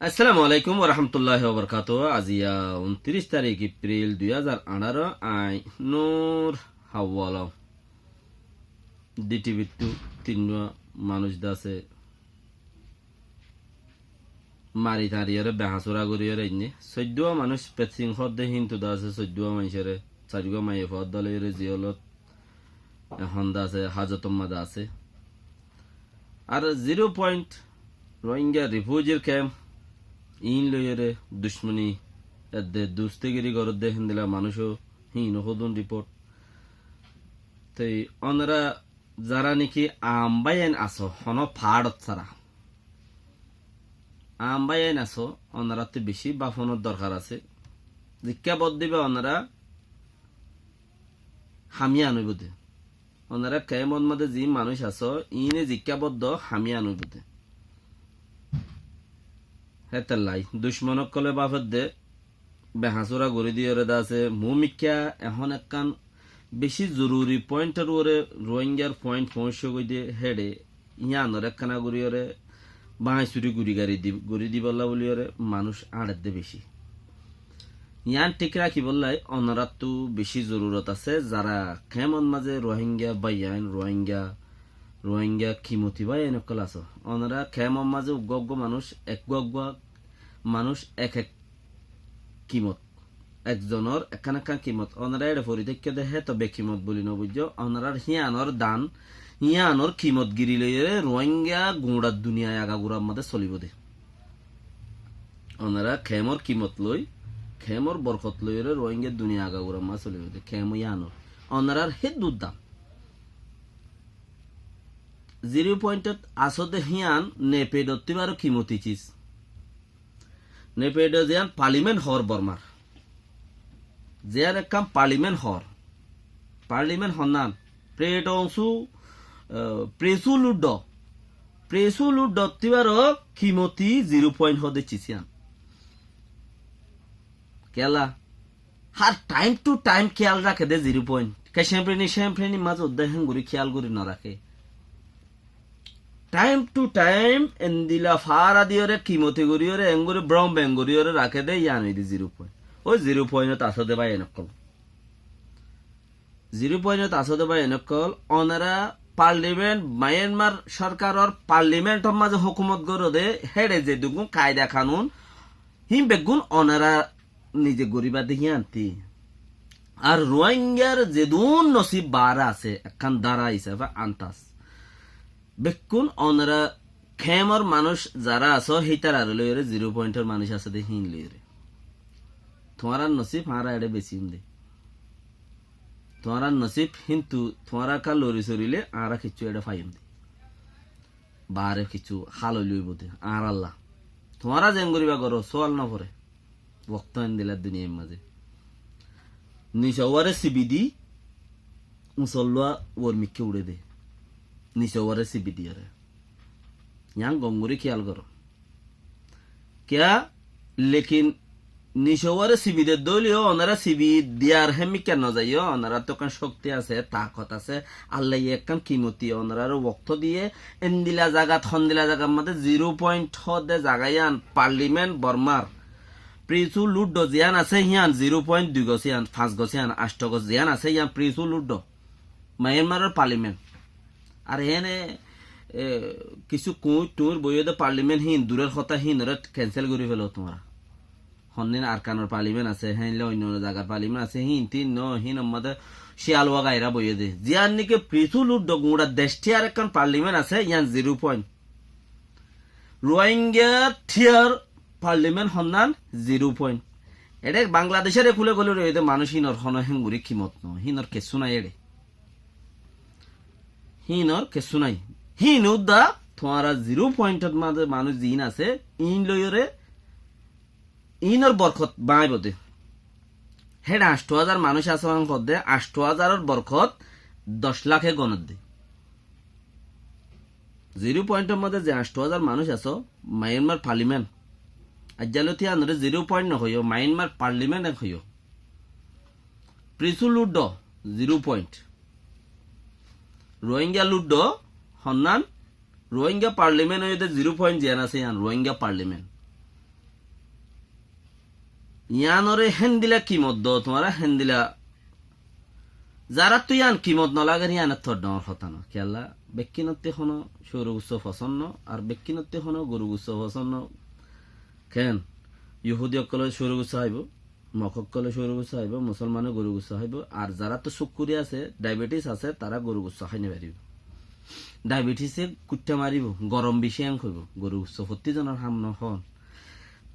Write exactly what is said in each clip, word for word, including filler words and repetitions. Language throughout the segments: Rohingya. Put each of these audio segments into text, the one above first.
Assalamu alaikum warahmatulláhi wabarakátuhu. Aziya untiríc tarík Epril dui házar añçáro, añí Nur Hawwal. D T V ttú tinnúa manúic de asé mari tañriyóre behañsúra goríyóre ainné. Soiddúa manúic petsing hoódde híntu de asé soiddúa maincóre, sairgúa maiyafuwa dóloiyóre ziyólot ehón de asé, házotor mazé asé. Ar zero point Rohingya refugee camp iín loiyóre ducmoni edde dustigiri goródde héndilla manúic ó híin ó hodún report. Toi ónora zará niki aam báiyain asó, honó faáçot sára. Aam báiyain asó, ónorattú bicí báfonor dorkar asé. Zikká bóut diba ónora hamiyán óibou de. Ónora kemor mazé ziín manúic asó, iíne zikká bóut do hamiyán óibou de. Hétolla ducmon ókkolé báfedde behañsúra gorí diyóre de asé, mumikká ehón ekkán bicí zoruri pointor uore Rohingyar point foóñiccé goi de héçe, yíanor ekkána goríyóre báñi suri guri gari di-, gorí dibolla buliyóre manúic añçedde bicí. Yían thík rakíbolla ónorattú bicí zorurot asé, zará kemor mazé Rohingya báiyain, Rohingya, Rohingya kimoti báiyain ókkol asó. Ónora kemor mazé uggúa uggúa manúic, eggúa uggúa manúic ek ek kimot. Ekzonor ekkán ekkán kimot. Ónora éçe fori táikko de héto bekimot buli nobuijjó. Ónorar híanor dan, híanor kimot giri loiyóre Rohingya guñça duniyai agagurar mazé solibóu de. Ónora kemor kimot loi, kemor borkot loiyóre Rohingya duniya agagurar mazé solibóu de. Kemo yíanor. Ónorar héddur dam. Zero pointot asó de hían Naypyidawttú aró kimoti cis. Naypyidaw ziyán parliament hoór Bormar. Ziyán ekkán parliament hoór. Parliament honnán? Prae Taung Su, eh, Phresu Lutdo. Phresu Lutdottú aró kimoti zero point hoóde cis yían. Kiyólla? Hár time to time kiyál raké de zero point. Ke cempreni, cempreni mazé uddá héngorí kiyál gorí noraké. Time to time endilla fára diyóre, kimoti goríyóre, héngorí brom beng goríyóre raké de, yían óilde zero point. Ói zero pointot asó de báiyain ókkol. Zero pointot asó de báiyain ókkol, ónora parliament, Myanmar sorkaror parliamentor mazé hókumot goró de, héçe zedún kaida kanun, híin beggún ónora nize goríba de híanti. Ar Rohingyar zedún nosib baáre asé, ekkán dara hísafe antas. Bekkún ónora kemor manúic zará asó, hítarare loiyóre, zero pointor manúic asé de híin loiyóre. Tuáñrar nosib añára eçé besím de. Tuáñrar nosib, híntu tuáñra ekká lori sorile añára kiccú eçé faiyum de. Baáre kiccú hál óile óibou de, añáralla. Tuáñra zeén goríba goró, sóal nofore. Woktó endilla duniyair mazé. Nisouware sibi di, uñsollúa uor mikká uçé de. Nisouware sibi diyóre. Yían gom gorí kiyál goró. Kiyá? Lekin nisouware sibi de dóile yó, ónora sibi diyar hémikká nozaiyó, ónorattú ekkán cókti asé, takot asé, Allaye ekkán kimoti ónorare woktó diyé, endilla zagat, hondilla zagat mazé zero point hoóde zaga yían, parliament Bormar. Phresu Lutdo ziyán asé hían, zero point dui gos yían, fañs gos yían, ancto gos ziyán asé yían, Phresu Lutdo. Myanmaror parliament. Ar héne, e, kissú kuñir tuñir boiyé de parliament híin duror hotá, híinoré cancel gorí feló tuáñra. Hondin Arkanor parliament asé, héinle oinno oinno zagar parliament asé, híin tin no, híinor mazé ciyal wagaira boiyé de. Ziyán niki Phresu Lutdo guñça decthíyar ekkán parliament asé, yían zero point. Rohingya thíyar parliament honnán, zero point. Eçé Bangladecóre kúle kúle roiyé de manúic, híinor honó héngorí kimot no, híinor kessú nái eçé. Híinor kessú nái. Híin uddá tuáñra zero pointot mazé manúic ziín asé, iín loiyóre, iínor borkot báñibo de. Héçe ancto házar manúic asé hoódde, ancto házaror borkot doc laké gonedde. Zero pointor mazé ze ancto házar manúic asó, Myanmar parliament. Aijjalóti yíanoré zero point no hoiyó, Myanmar parliament ek hoiyó. Phresu Lutdo, zero point. Rohingya Lutdo, honnán, Rohingya parliament óiye de zero point ziyán asé yían, Rohingya parliament. Yíanoré héndila kimot do, tuáñra héndila. Zaráttu yían kimot no lager, yían ettór dhoóñr hotá no. Kiyólla, bekkúnottí honó cóurugussó fosón no, ar bekkúnottí honó gorugussó fosón no. Keén? Yuhúdi ókkolé cóurugussó háibo, Mok ókkolé cóurugussó háibo, Musólmane gorugussó háibo, ar zaráttu súkkuri asé, dhaibetis asé, tará gorugussó hái no faribó. Dhaibetisé kuiththá maribó, gorom bicí eén hoibó, gorugussó fottí zonor ham no hoón.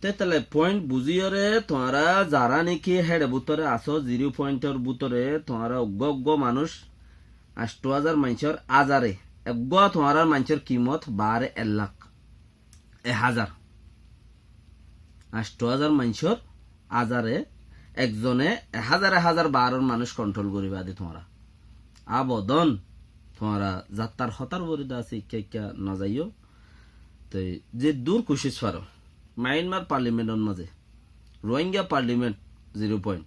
Tétale point buzíyoré tuáñra zará néki héçe bútore asó, zero pointor bútore tuáñra uggúa uggúa manúic añctho házar maincór házare, eggúa tuáñrar maincór kimot baáre ek lak, ek házar. Añctho házar maincór házare, ekzone ek házar ek házar baáror manúic kontról gorí baade tuáñra. Abodon tuáñra zattar hotár uore de asé, ikká ikká no zaiyó. Toi zeddúr kucíc faró, Mayanmar parliamentor mazé, Rohingya parliment, zero point,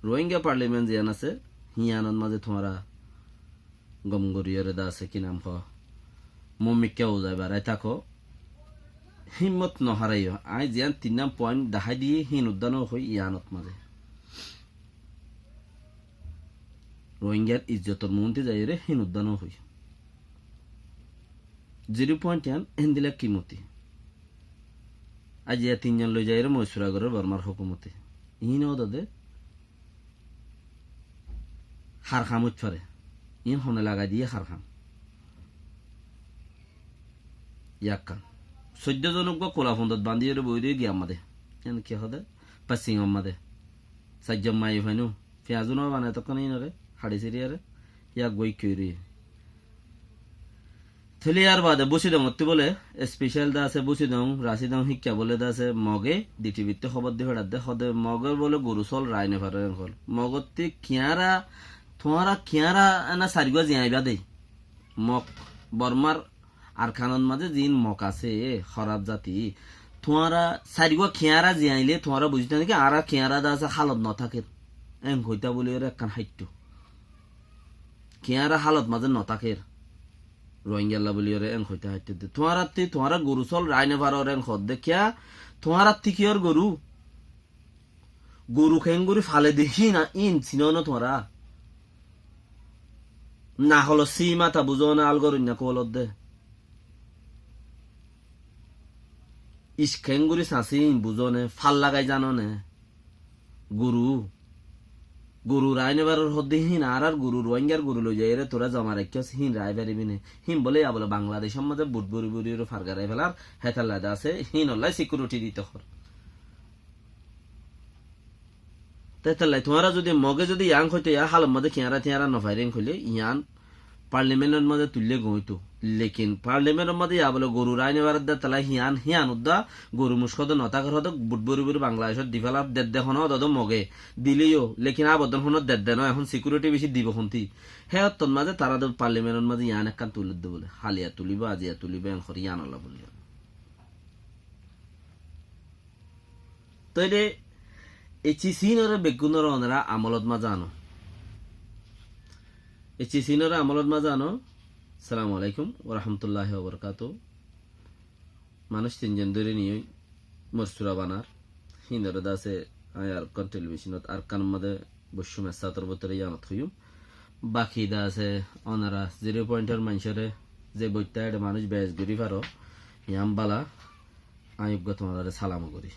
Rohingya parliment ziyán asé, híyanor mazé tuáñra gom goríyoré de asé, ki nam hoó, mumikká uzai barai táko, hímmot no háraiyó. Aññí ziyán tinnán point dahái diyí, híin uddá no hoi, yíanot mazé Rohingyar izzotor muúnti zaiyóre híin uddá no hoi. Zero point yían héndila kimoti. Aijja tinnzon loi zaiyóre moisura gorér Bormar hókumote. Iín ódode hár ham óit fare. Iín hone lagai diyé hár ham. Yakkán. Soiddó zon uggúa kula fondot bandíyoré boiré giyé ammá de. Iín ki hoó de? Passing ammá de. Saijjon maiyafuain ó. Fiyazú no bane etókkon iínoré, haçi siriyóre, yá goi kiyóri. Tóile yar baade Busidongottú bóle, especial de asé Busidong, Rasidong híkka bóle de asé Moge, D T Vittú hóbor di feçadde, hóde Mogor bóle goru sól rai no farer enkol. Mogottí kiyára, tuáñra kiyára ena sairgúa ziyañiba de. Mog, Bormar Arkanot mazé ziín Mog asé, hóraf zati. Tuáñra sairgúa kiyára ziyañile tuáñra buzíto né ki, añára kiyára de asé hálot no táker. Eén hoitá bóliyoré ekkán háitto. Kiyára hálot mazé no táker. Rohingyalla bóliyoré eén hoitá háitto de. Tuáñrattí, tuáñra goru sól rai no faror eén hoódde kiyá? Tuáñrattí kiyór goru? Goru keéngorí fale de híin, híin sinó né tuáñra? Naholor sí mata buzó né, algor oinna kuwolodde. Ic keéngorí sañsí híin buzó né, fal lagai zano né. Goru, goru rai no faror hoódde híin, añárar goru, Rohingyar goru loi zaiyóre tuáñra zoma raikkós, híin rai faribi né. Híin bóle ya bóle Bangladecór mazé but buri buri fargarai felar, hétolla de asé, híinolla sikiuriti dito hoór. Tétallai tuáñra zodi Moge zodi yián hoitó, yá hálot mazé kiyára tiyára no fairén hoilé, yián parliamentor mazé tuillé goóito. Lekin parliamentor mazé yá bóle goru rai no faredde tala yián, yián udda goru muc hóde no táker hóde, but buri buri Bangladecót di felar dedde honó ódode Moge diléyo, lekin abodon honó dedde no, ehón sikiuriti bicí dibo hontí. Hé ottót mazé tará de parliamentor mazé yián ekkán tuledde bóle, haliya tulibo, aziya tulibo, en horí yiánolla bóle. Tóile ei cis iínoré beggúnoré onora amolot mazé ano. Ei cis iínoré amolot mazé ano. Assalamu alaikum wa rahmatullahi wa barakatuhu. Manúic tinzon dóri niyói morsura banar. Híinoré de asé aññí Arkan televisionot Arkanor mazé boiccúm, essátor bútore yiánot hoiyúm. Baki de asé onora zero pointor maincóre ze boittá eçe manúic beec gorí faro, yián bála. Aññí uggúa tuáñráre salam gorí.